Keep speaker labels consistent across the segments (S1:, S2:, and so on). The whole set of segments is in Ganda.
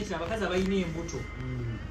S1: Nekyo abakazi abalina embuto,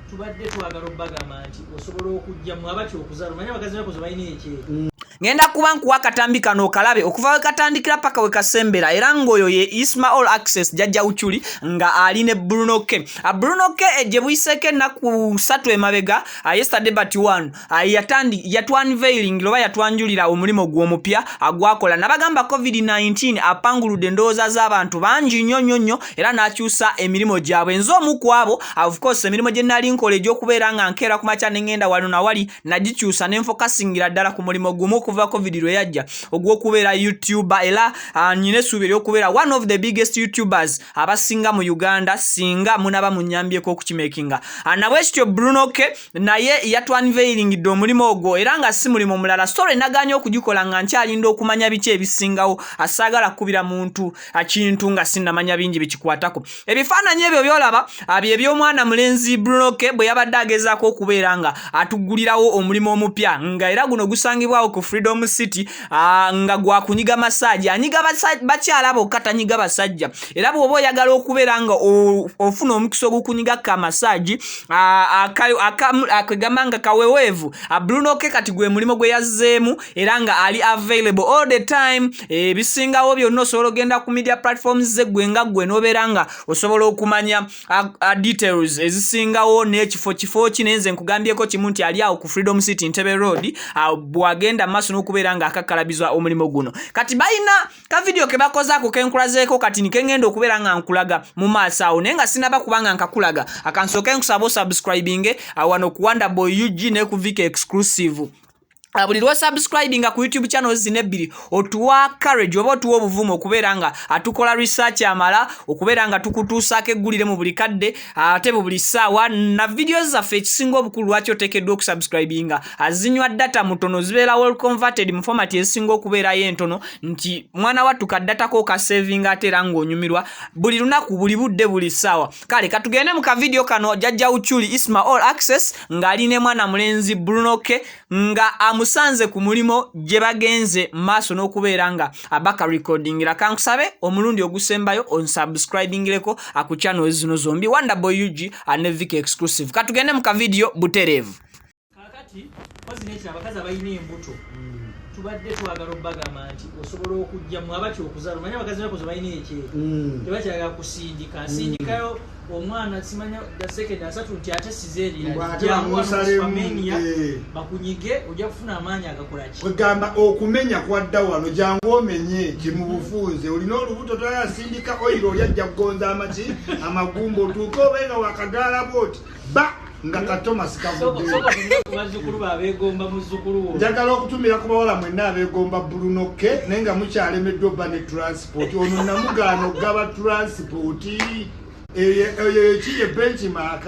S1: tubadde twagala obbagamba nti osobola okujja mu abatya okuzaala. Omanye abakazi bakozi balina ekyeyo.
S2: Ngenda kuba nkuwa akatambi kano okalabe okuva we katandikira paka we kasembera, era ng'oyo ye Isma All Access, Jajja Uchuli, nga ali ne Bruno K. Bruno K gye buyiseeko ennaku 3 emabega, yesterday but one, yatandi yatwanveiling oba yatwanjulira omulimu gw'omupya agwakola. Nabagamba COVID-19 apanguludde endowooza z'abantu bangi nnyo nnyo nnyo, era n'akyusa emirimu gyabwe. Nze omu ku abo. Of course, emirimu gye nali nkola egy'okubeera nga nkeera ku makya ne ŋŋenda wano nawali, nagikyusa ne nfokasingira ddala ku mulimu gumu okuva COVID lwe yajja, ogw'okubeera YouTuber. Era nyina essuubi ery'okubeera one of the biggest YouTubers abasinga mu Uganda, singa munaba munyambyeko okukimakinga. Nabwe kityo Bruno K naye yatwanveiringidde omulimu ogwo, era nga si mulimu mulala. Story naganye okugikola nga nkyalinda okumanya biki ebisingawo. Asaagala kukubira muntu kintu nga sinnamanya bingi bikikwatako. Ebifaananyi ebyo byolaba bye by'omwana mulenzi Bruno K bwe yabadde agezaako okubeera nga atugulirawo omulimu omupya, nga era guno gusangibwawo ku Freedom City, nga gwakunyiga massage. Anyiga bakyala bokka, tanyiga basajja. Era bw'oba oyagala okubeera nga ofuna omukisa ogukunyigako amassage akegamba nga kaweweevu, Bruno K kati gwe mulimu gwe yazzeemu, era nga ali available all the time. Ebisingawo byonna osobola ogenda ku media platforms ze, gwe nga gwe n'obeera nga osobola okumanya details ezisingawo n'ekifo kifo ki. Naye nze nkugambyeko kimu nti ali awo ku Freedom City, Ntebe Road, bw'agenda maaso n'okubeera nga akakalabiza omulimu guno. Kati balina ka video ke bakozaako kenkulazeeko kati nikengenda okubeera nga nkulaga mu maaso awo, naye nga sinaba kubanga nkakulaga, akansooke nkusaba osubscribinge wano ku Wonder Boy UG ne ku Vika Exclusive. Buli lwosubscribinga ku YouTube channels zino ebbiri, otuwa courage oba otuwa obuvumu okubeera nga atukola research amala okubeera nga tukutuusaako eggulire mu buli kadde ate mu buli ssaawa na video zaffe. Ekisinga obukulu lwaki oteekeddwa okusubscribinga, azinywa data mutono, zibeera well converted mu format ezisinga okubeerayo entono, nti mwana wattu ka data ko okasavinga ate era ng'onyumirwa buli lunaku, buli budde, buli ssaawa. Kale katugende mu kavidiyo kano, Jajja Uchuli Isma All Access ng'ali ne mwana mulenzi Bruno K, nga amusanze ku mulimu gye bagenze maaso n'okubeera nga abaka recordingira. Kankusabe omulundi ogusembayo onsubscribingireko ku channel zino zombi, Wonderboy UG ne Vika Exclusive. Katugende mu kavidiyo butereevu.
S1: Kakati kozi nekyo abakazi abalina embuto, tubadde twagala obbagamba nti osobola okujja mu abatya okuzaala. Omanye abakazi bakozi balina ekyeyo, tebakyagala kusindika nsindikayo omwana simanya second 30 nti ate
S3: Mbu ate bamusalemu, eh.
S1: Bakunyige, ojja kufuna amaanyi agakola ki.
S3: Kwegamba okumenya kwadda wano, jangu omenye kimu bufunze. Olina olubuto, toyasindika oyiro, oli ajja kugonza amaki amagumba, otuuke obe nga wakagaala bwoti ba nga katomasi kavudde.
S1: Bazzukulu babeegomba muzzukulu wo.
S3: Njagala okutumira ku bawala mwenna abeegomba Bruno K, naye nga mukyalemeddwa obba ne transport. Ono namugaana okugaba transport. Eyo ekiye benchmark.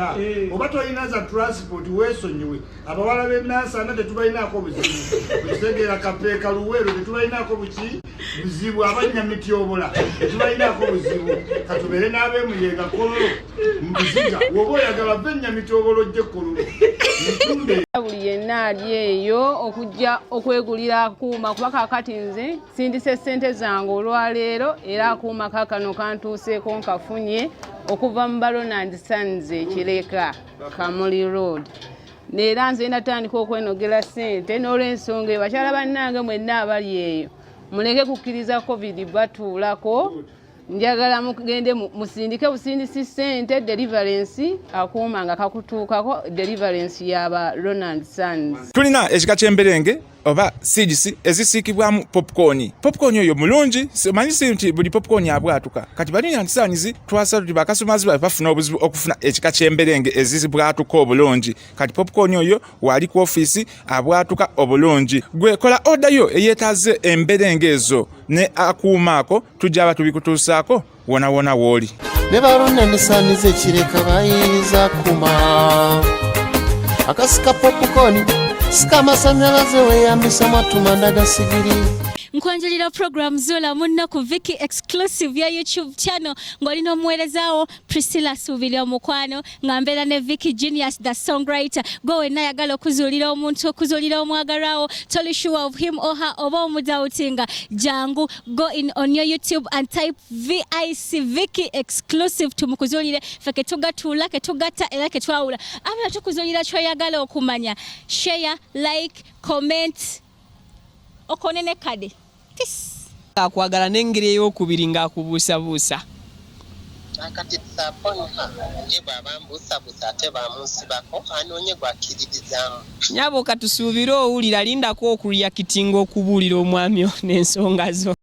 S3: Oba tolina za transport, weesonyiwe. Abawala b'enansana tetubalinaako buzibu, okitegeera? Kapeeka, Luweero tetubalinaako buki buzibu, abanyamityobula tetubalinaako buzibu, katubeere n'abeemuyenga, Kololo, Mbuziga. Woba oyagala va ennyamityobolo ojje Kololo ntunde.
S4: Buli yenna ali eyo okujja okwegulira akuuma, kuba kaakati nze sindise ssente zange olwaleero, era akuuma kaakano kantuuseeko, nkafunye okuva mu Balona and Sons Ekireka, Kamuli Road. Neera nze natandika okwenogera ssente n'olwensonga eyo. Bakyala bannange mwenna abali eyo, muleke kukkiriza COVID batuulako. Njagala mugende musindike busindisi ssente, deliverance, akuuma nga kakutuukako. Deliverance yaba Ronald Sons.
S5: Tulina ekika ky'emberenge oba seeds ezisiikibwamu popcorn. Popcorn oyo mulungi. Omanyi si nti buli popcorn abwatuka. Kati balina ntisanyizi twasa tuti bakasomaazi bafe bafuna obuzibu okufuna ekika ky'emberenge ezibwatuka obulungi. Kati popcorn oyo waali ku ofiisi abwatuka obulungi. Gwe kola order yo eyeetaaze emberenge ezo ne akuuma ako, tujja ba tubikutuusaako wona wona w'oli.
S6: Ne balonda ekireka bayinza kuma akasika popcorn sika amasanyalaze weyambisa mwatumanda gasigiri.
S7: Nkwanjulira program Zuula Munno ku Vicky Exclusive ya YouTube channel ng'olina omuweerezaawo Priscilla Suubiri omukwano nga mbeera ne Vicky Genius the songwriter. Gwe wenna ayagala okuzuulira omuntu, okuzuulira omwagalwawo, toli sure of him or her oba omudoubtinga, jangu go in on your YouTube and type VIC Vicky Exclusive tumukuzuulire. Ffe ketugatuula, ketugatta era ketwawula. Abula tukuzuulira ky'oyagala okumanya. Share, like, comment, okone ne kade. Peace.
S2: Akwagala n'engeri ey'okubiri ng'akubuusabuusa.
S8: Kati disappointa ye bw'aba mbuusabuusa ate bamunsibako anoonye gw'akkiririzaamu.
S2: Nyabo katusuubire owulira, lindako okureactinga okubuulira omwami ono ensonga zo.